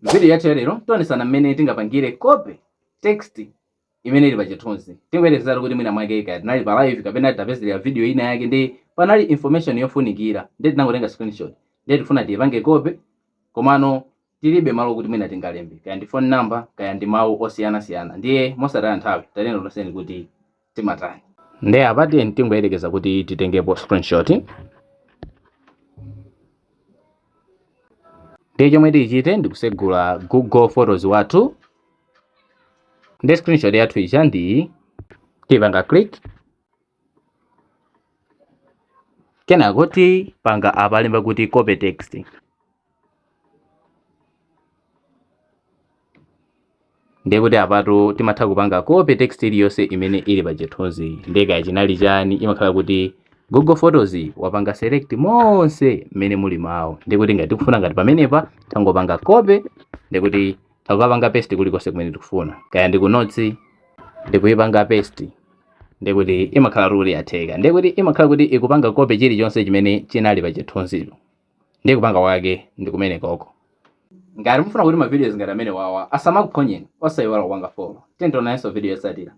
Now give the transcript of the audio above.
Video yathu ya lero tionesana mmene tingapangire copy text imene ili pa chithunzi. Tingoyerekezera kuti mwina mwake kaya tinali pa live kapena tapezerera video ina yake ndi panali information yofunikira, ndiye tinangotenga screenshot, ndiye tifuna tiyipange copy, komano tilibe malo kuti mwina tingalembe, kaya ndi phone number, kaya ndi mawu osiyanasiyana. Ndiye mosataya nthawi, tatiyeni tioneseni kuti timatani. Ndiye apa tiyeni tingoyerekeza kuti titengepo screenshot. Ndiye chomwe tichite ndikusegula Google Photos wathu. Ndiye screenshot yathu ija ndi tipanga click, kenako tipanga apa alemba kuti copy text. Ndiye kuti apatu timatha kupanga copy text iliyonse imene ili pa chithunzi. Ndiye kaya chinali chani, imakhala kuti Google Photos wapanga select monse mmene muli mawu. Ndiye kuti ngati tikufuna ngati pamenepa tangopanga copy, ndiye kuti takukapanga paste kulikonse kumene tikufuna, kaya ndi ku notes ndikuyipanga paste, ndiye kuti imakhala kuti yatheka. Ndiye kuti imakhala kuti ikupanga copy chilichonse chimene chinali pa chithunzicho. Ndiye kupanga kwake ndi kumene koko. Ngati mufuna kuti ma videos ngati amene wawa asamakuphonyeni, osayiwala kupanga follow. Tiyeni tionanenso video yotsatira.